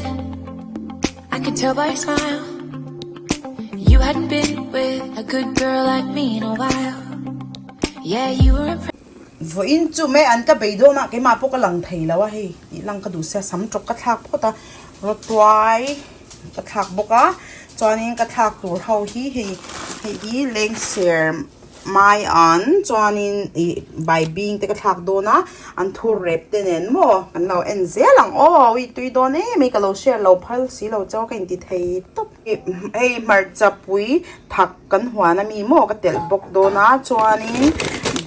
did. I could tell by your smile. You hadn't been with a good girl like me in a while. Yeah, you were impressed. Vawiin chu mai an ka bei dawn a, keimah pawh ka lang thei lo a hei tih lang ka duh sia sam tawk ka thlak phawt a, rawtuai ka thlak bawk a, chuanin ka thlak tur ho hi hei hei hi lengser Mai an chuanin ih baibing te ka thlak dawn a, an thur rep te nen maw kan lo en zel ang aw ui tui dawn em mai ka lo share lo phal si lo chauh a ka inti thei tawp. Hei hmarcha pui thak kan huan ami maw ka telh bawk dawn a chuanin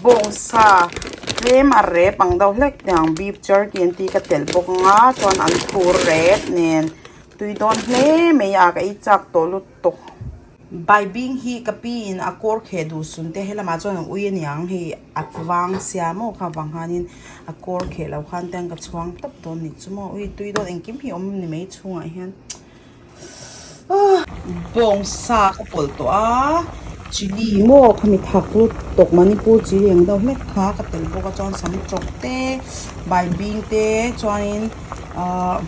bawngsa tlem a rep ang deuh hlek tiang beef jerky an tih ka telh bawk ang a chuan an thur rep nen tui dawn hle mai a ka ei chak tawh lutuk. Baibing hi ka pi in a kawr kheh duh sun te helamah chuan an ui aniang hei a vang sia maw kha vang khanin a kawr kheh loh khan te ka chhuang tawp dawn nih chu maw ui tui dawn engkim hi awm ni mai chhungah hian bawngsa ka pawlh tawh a chilli maw khami thak lut tawk manipur chilli ang deuh hlek kha ka telh bawk a chuan sam tawk te baibing te chuanin ahh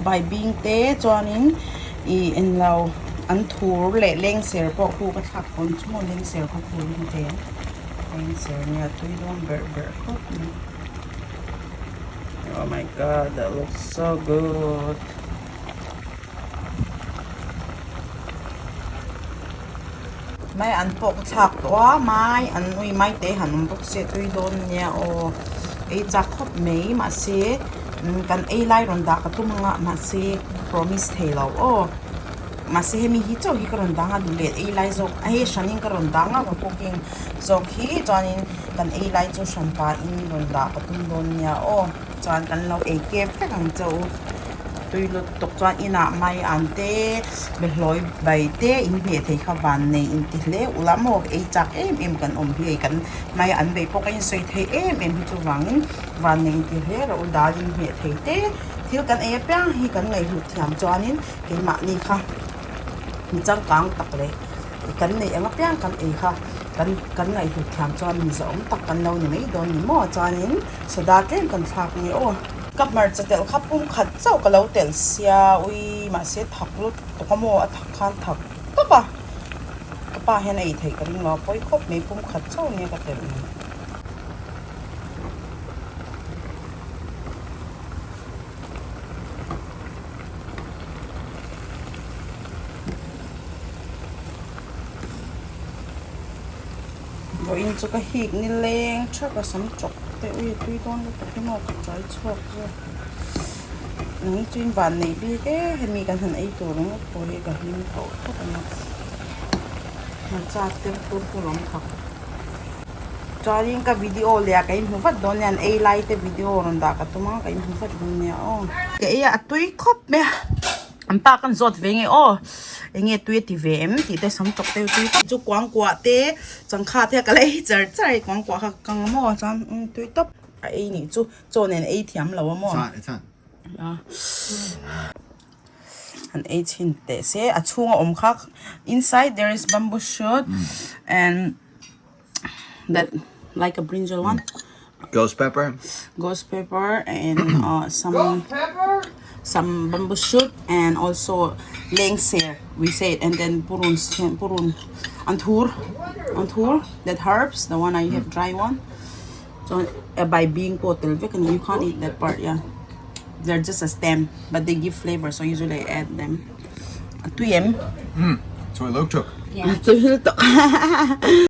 Baibing te chuanin ih englo an thur leh lengser pawh khu ka thlak pawn chu maw lengser kha khu in te lengser nia tui dawn berh berh khawp mai oh my god that looks so good. Mai an pawh ka thlak tawh a mai an ui mai te han awm bawk se tui dawn ania aw ei chak khawp mai mahse kan ei lai rawn dah ka tum ang a mahse promise thei lo aw mahse hemi hi chauh hi ka rawn dang a duh leh ei lai zawk a hei hranin ka rawn dang a ka cooking zawk hi chuanin kan ei lai chu hran pahin rawn dah ka tum dawn ania aw. Chuan kan lo ei kep vek ang che u. Tui lut tuk chuan inah mai an te behlawi bai te in hmeh thei kha van nei in ti hle ula maw ei chak em em kan awm hi hei kan mai an bei pawh ka insawi thei em em hi chuvangin van nei in ti hle rawh u dal in hmeh thei te thil kan ei apiang hi kan ngaihhlut thiam chuanin keimahni kha mi changkang tak leh kan neih ang apiang kan ei kha kan kan ngaihhlut thiam chuan mi zawhawm tak kan lo ni mai dawn ni maw chuanin. Soda tlem kan thlak nge aw. Ka hmarcha telh kha pum khat chauh ka lo telh sia ui mahse thak lut tuk a maw a thak khan thak tawp a ka pa hian a ei theih ka ring lo a pawi khawp mai pum khat chauh nia ka telh ni. Vawiin chu ka hik ni leng thak a sam chawk te ui a tui dawn lutuk hi maw ka try chhuak zawk nang chu in van nei bik e hemi kan han ei tur ringawt pawh hi ka hlim tawh khawp a nia hmarcha te tur pawh a awm thak chuanin ka video leh ah ka inhmu vat dawn nia an ei lai te video rawn dah ka tum a ka inhmu vat dawn nia aw ka ei a a tui khawp mai a. An pa kan zawt ve nge aw enge tui a ti ve em tih te sam tawk te tui chu kuang kuah te changkha te ka la ei char char a kuang kuah kha ka kang a maw chuan tui tawp a ei nih chu chaw nen ei thiam lo a maw an ei chhin teh se a chhung a awm kha inside there is bamboo shoot and that like a brinjal one Ghost pepper. Ghost pepper and uh, some some bamboo shoot and also lengser we say it and then purun purun anthur anthur that herbs the one I have dry one so uh, by being potel you can't eat that part yeah they're just a stem but they give flavor so usually I add them. Tui em? Tui lutuk. Yeah. Tui lutuk.